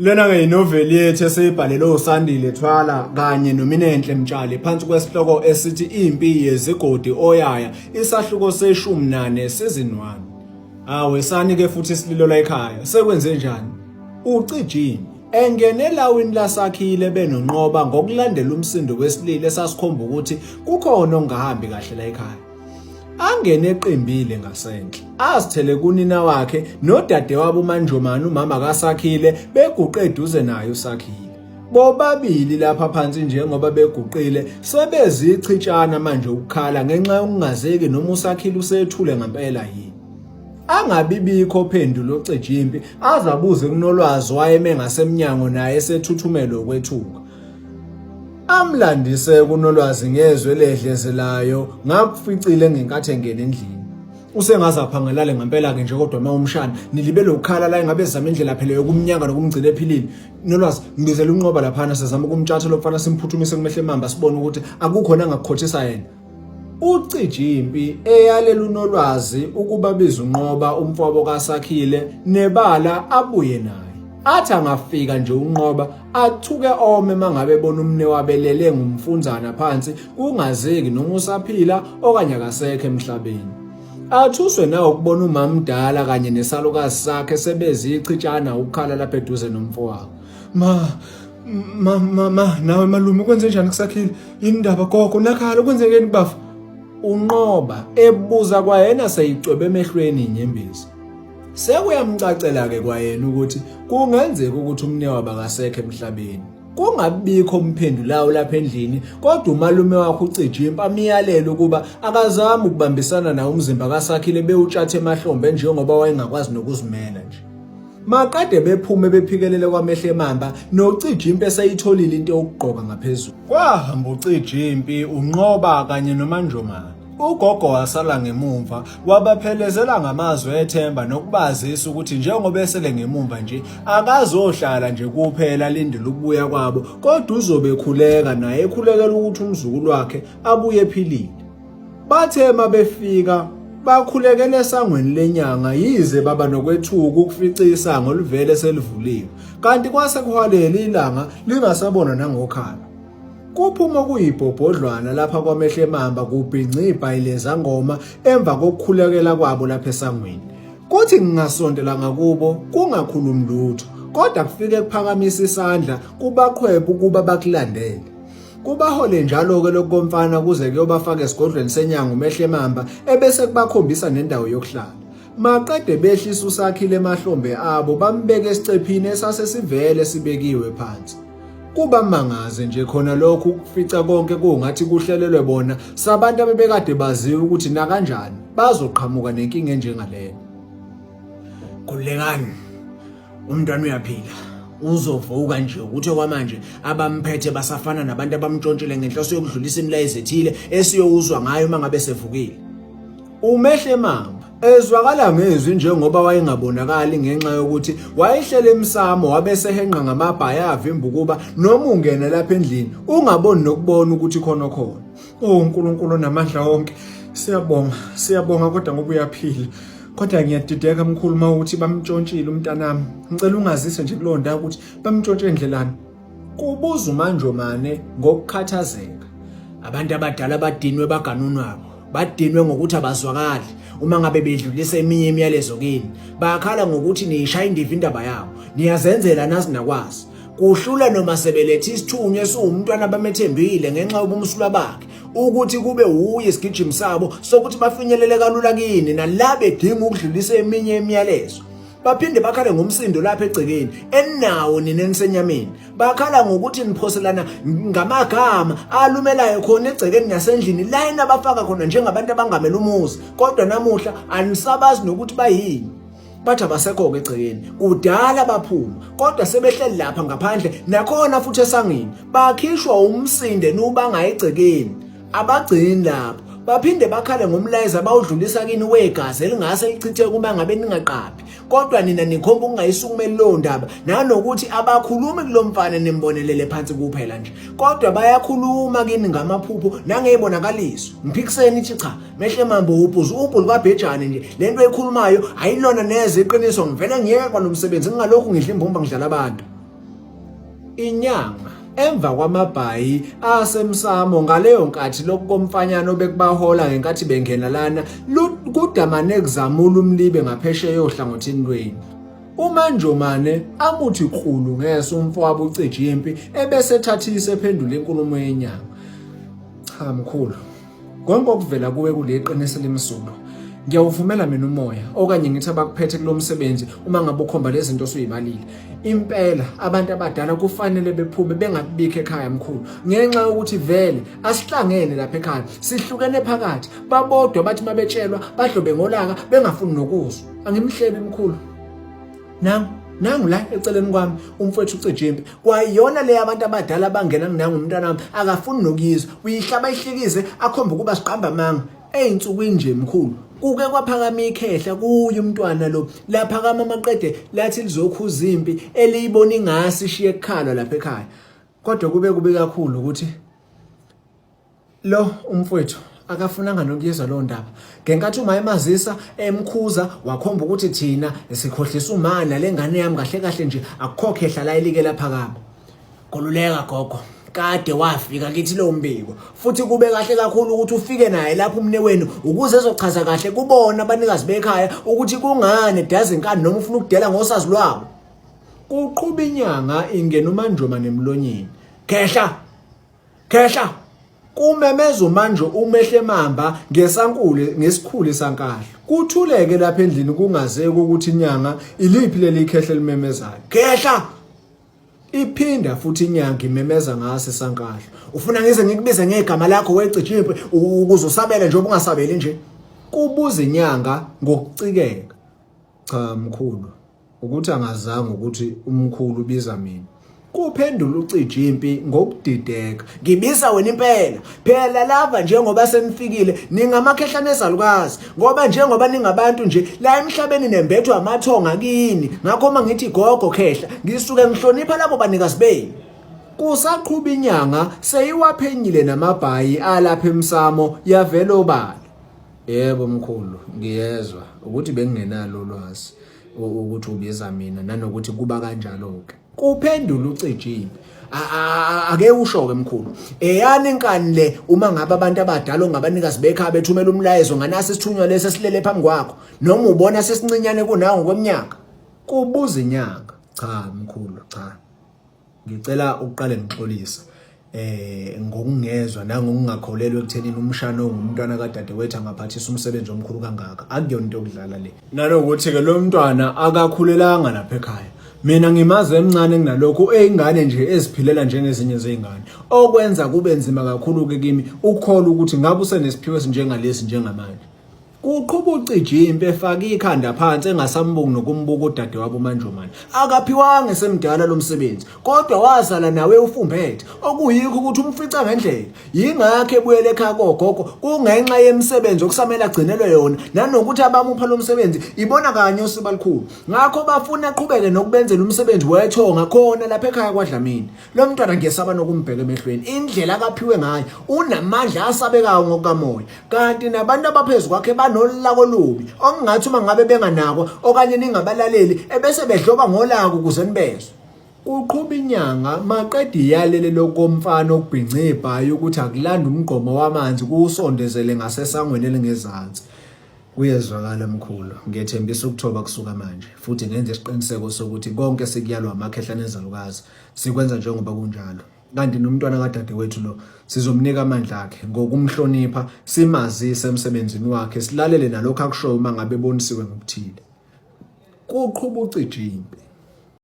Lena-ke inoveli yethu esiyibhalele uSandile Thwala kanye noMinenhle Mtshali phansi kwesihloko esithi Impi Yezigodi Oyaya isahluko seshumi nane season 1. Awe sani-ke futhi isililo la ekhaya sekwenze njani? Ucijimbi engene elawini laSakhile benoNqoba ngokulandela umsindo wesililo esasikhomba ukuthi kukhona okungahambi kahle la ekhaya. Angene eqimbile ngasenhla azithele kunina wakhe nodadewabo uManjomane umama kaSakhile beguqe eduze naye uSakhile. Bobabili lapha phansi njengoba beguqile sebezichitshana manje ukukhala ngenxa yokungazeki noma uSakhile usethule ngempela yini. Angabi bikho phendulo oCejimpi azabuze kuNolwazi wayeme ngasemnyango naye esethuthumela ukwethuka. Amlandise kuNolwazi ngezwi eledlezelayo ngakuficile ngenkathi engena endlini. Usengaze aphangalale ngempela-ke nje kodwa uma umshana nilibele ukukhala la engabe ezama indlela phela yokumnyanga nokumgcina ephilile. Nolwazi ngibizela uNqoba laphana sizama ukumtshatha lo mfana simphuthumise kumehle emamba sibone ukuthi akukhona angakukhothisa yena. UCijimpi eyalela uNolwazi ukuba biza uNqoba umfowabo kaSakhile nebala abuye naye. Athi angafika nje uNqoba athuke ome mangabe ebona umnewabo elele ngumfunzana phansi kungazeki noma usaphila okanye akasekho emhlabeni. Athuswe nawo ukubona umamdala kanye nesalukazi sakhe sebezichitshana ukukhala lapha eduze nomfowabo. Ma ma ma ma nawe malume kwenze njani kusakhile yini indaba gogo nakhala kwenzekeni kubafa unqoba ebuza kwayena seyicwebe emehlweni inyembezi sekuyamcacela ke kwayena ukuthi kungenzeka ukuthi umnewabo akasekho emhlabeni kungabikho umphendulayo lapha endlini kodwa umalume wakhe uCijimpi amyalele ukuba akazami ukubambisana nawo umzimba kaSakhile bewutshathe emahlombe njengoba wayengakwazi nokuzimela nje Maqede bephume bephikelele kwamehlo emamba noCijimpi eseyitholile into yokugqoka ngaphezulu. Kwahamba uCijimpi, uNqoba kanye noManjomane. Ugogo wasala ngemumva wabaphelezela ngamazwi ethemba nokubazisa ukuthi njengoba esele ngemumva nje akazohlala nje kuphela alindele ukubuya kwabo kodwa uzobe ekhuleka naye ekhulekela ukuthi umzukulu wakhe abuye ephilile. Bathe uma befika bakhulekela esangweni lenyanga yize baba nokwethuka ukufica isango livele selivuliwe kanti kwase kuhwalele ilanga lingasabonwa nangokhala. Kuphuma kuyibhobhodlwana lapha kwamehle emamba kubhinca ibhayi lezangoma emva kokukhulekela kwabo lapha esangweni. Kuthi ngingasondela ngakubo kungakhulumi lutho kodwa kufike kuphakamisa isandla kubaqhwebe ukuba bakulandele. Kubahole njalo-ke lokhu komfana kuze kuyobafaka esigodlweni senyanga uMehlemamba ebese kubakhombisa nendawo yokuhlala. Maqede behlisa uSakhile emahlombe abo bambeke esicephini esase sivele sibekiwe phansi. Kubamangaze nje khona lokhu ukufica konke kungathi kuhlelelwe bona sabantu abebekade baziwa ukuthi nakanjani bazoqhamuka nenkinga enjengalena. Khululekani. Umntwana uyaphila. Uzovuka nje ukuthi okwamanje abamphethe basafana nabantu abamntshontshile ngenhloso yokudlulisa imilayezo ethile esiyowuzwa ngayo uma ngabe sevukile. Umehle mamba ezwakala ngezwi njengoba wayengabonakali ngenxa yokuthi wayehlele emsamo wabe sehenqa ngamabhayi avimba ukuba noma ungena lapha endlini ungaboni nokubona ukuthi khona khona. Oh uNkulunkulu onamandla wonke siyabonga siyabonga kodwa ngoba uyaphila. Kodwa ngiyadideka mkhulu uma uthi bamtshontshile umntanami. Ngicela ungazise nje kulowo ndawo ukuthi bamtshontshe ndlelani. Kubuza uManjomane ngokukhathazeka. Abantu abadala badinwe baganunwabo. Badinwe ngokuthi abazwakali uma ngabe bedlulisa eminye imiyalezo kini. Bakhala ngokuthi niyishaya indiva indaba yabo. Niyazenzela nazi nakwazi. Kuhlula noma sebelethe isithunywa esiwumntwana abamethembile ngenxa yobumsulwa bakhe ukuthi kube wuye isigijimi sabo sokuthi bafinyelele kalula kini nala bedinga ukudlulisa eminye imiyalezo. Baphinde bakhale ngomsindo lapha egcekeni eninawo nina enisenyameni. Bakhala ngokuthi niphoselana ngamagama alumelayo khona egcekeni nasendlini la enabafaka khona njengabantu abangamela umuzi kodwa namuhla anisabazi nokuthi bayini. Bathi abasekho-ke egcekeni kudala baphuma kodwa sebehleli lapha ngaphandle nakhona futhi esangweni bakhishwa umsinde nubanga egcekeni abagcini lapho baphinde bakhale ngomlayezo abawudlulisa kini wegazi elingase lichitheke uma ngabe ningaqaphi kodwa nina nikhomba ukungayisukumeli leyo ndaba nanokuthi abakhulumi kulo mfana nimbonelele phansi kuphela nje kodwa bayakhuluma kini ngamaphupho nangeyibonakaliso ngiphikiseni ithi cha Mehle mambo ubhuzu ubhu lukabhejane nje lento ekhulumayo ayilona neze iqiniso ngivele ngiyeke kwalomsebenzi ngingalokhu ngidla imbumba ngidlala abantu. Inyanga emva kwamabhayi asemsamo ngaleyo nkathi lokhu komfanyana obekubahola ngenkathi bengena lana kudamane kuzamula umlibe ngaphesheya ohlangothini lwenu. UManjomane amuthi qulu ngeso umfowabo uCiji impi ebese ethathisa ephendula inkulumo yenyanga. Cha mkhulu, konke okuvela kuwe kuleqiniso limsulwa. Ngiyawuvumela mina umoya okanye ngithi abakuphethe kulo msebenzi uma ngabe ukhomba lezi zinto osuyibalile. Impela abantu abadala kufanele bephume bengabikho ekhaya mkhulu ngenxa yokuthi vele asihlangene lapha ekhaya sihlukene phakathi babodwa bathi mabetshelwa badlobe ngolaka bengafuni nokuzwa. Angimhlebi mkhulu. Nangu nangu la eceleni kwami umfowethu uCijimpi kwayona le abantu abadala abangena kunangu umntwana wami akafuni nokuyizwa uyihlaba ihlikize akhombe ukuba siqamba amanga eyinsukwini nje mkhulu kuke kwaphakama ikhehla kuye umntwana lo laphakama amaqede lathi lizokhuza impi eliyibona ingasi ishiye kukhalwa lapha ekhaya kodwa kube kube kakhulu ukuthi Lo umfowethu akafunanga nokuyizwa leyo ndaba. Ngenkathi uma emazisa emkhuza wakhomba ukuthi thina sikhohlisa uma nale ngane yami kahle kahle nje akukho khehla la elike laphakama. Khululeka gogo. Kade wafika kithi lo mbiko futhi kube kahle kakhulu ukuthi ufike naye lapho umne wenu ukuze ezochaza kahle kubona abanikazi bekhaya ukuthi kungani dazi inkani noma ufuna ukudela ngosazi lwabo. Kuqhuba inyanga ingena uManjoma nemlonyeni. Khehla Khehla kumemeza uManjo umehle mamba ngesankule ngesikhulu isankahlo. Kuthuleke lapha endlini kungazeki ukuthi inyanga iliphi leli khehla elimemezayo. Khehla iphinda futhi inyanga imemeza ngaso isankahlo. Ufuna ngize ngikubize ngegama lakho wecijimpe ukuze usabele nje ubungasabeli nje. Kubuza inyanga ngokucikeka. Cha mkhulu ukuthi angazanga ukuthi umkhulu ubiza mina. Kuphendula uCiji impi ngokudideka. Ngibiza wena impela. Phela lava njengoba senifikile ningamakhehla nezalukazi ngoba njengoba ningabantu nje la emhlabeni nembethwa amathonga kini. Ngakho uma ngithi gogo khehla ngisuke ngihlonipha labo banikazi benu. Kusaqhuba inyanga seyiwaphenyile namabhayi alapha emsamo yavela obala. Yebo mkhulu, ngiyezwa ukuthi bengingenalo ulwazi ukuthi ubiza mina nanokuthi kuba kanjalo-ke. Kuphendula uCijimpi. Ake usho-ke mkhulu, eyani inkani le uma ngabe abantu abadala ongabanikazi bekhaya bethumela umlayezo nganasi isithunywa lesi esilele phambi kwakho noma ubona sesincinyane kunawe ngokweminyaka? Kubuza inyanga. Cha mkhulu, cha. Ngicela ukuqale ngixolise eh ngokungezwa nangokungakholelwa ekuthenini umshana ongumntwana kadadewethu angaphathisa umsebenzi omkhulu kangaka akuyona into yokudlala le nalokuthi ke lo mntwana akakhulelanga lapha ekhaya mina ngimazi emncane kunalokhu eyingane nje eziphilela njengezinye zeyingane okwenza kube nzima kakhulu ke kimi ukukholwa ukuthi ngabe usenesiphiwo esinjengalesi njengamanje Kuqhuba uCiji impi efake ikhanda phansi engasambuki nokumbuka udadewabo uManjomane. Akaphiwanga esemdala lo msebenzi kodwa wazala nawe ufumbethe okuyikho ukuthi umfica ngendlela. Yingakho ebuyele ekhaya kogogo kungenxa yemisebenzi okusamele agcinelwe yona nanokuthi abamupha lo msebenzi ibona kanye uSibalukhulu. Ngakho bafuna aqhubeke nokubenzela umsebenzi wethonga khona lapha ekhaya kwaDlamini. Lo mntwana ngiyesaba nokumbheka emehlweni. Indlela akaphiwe ngayo unamandla asabekayo ngokukamoya. Kanti nabantu abaphezu kwakhe banolaka olubi okungathi uma ngabe benganakwa okanye ningabalaleli ebese bedloba ngolaka ukuze nibezwe. Kuqhuba inyanga maqede iyalele lokomfana okubhinca ibhayi ukuthi akulanda umgqomo wamanzi kuwusondezele ngasesangweni elingezansi. Kuyezwakala mkhulu, ngiyethembisa ukuthoba kusuka manje futhi ngenze isiqiniseko sokuthi konke sikuyalwa amakhehla nezalukazi sikwenza njengoba kunjalo. Kanti nomntwana kadadewethu lo sizomnika amandla akhe ngokumhlonipha, simazise emsebenzini wakhe, silalele nalokho akushoyo uma ngabe ebonisiwe ngokuthile. Kuqhuba uCijimpi.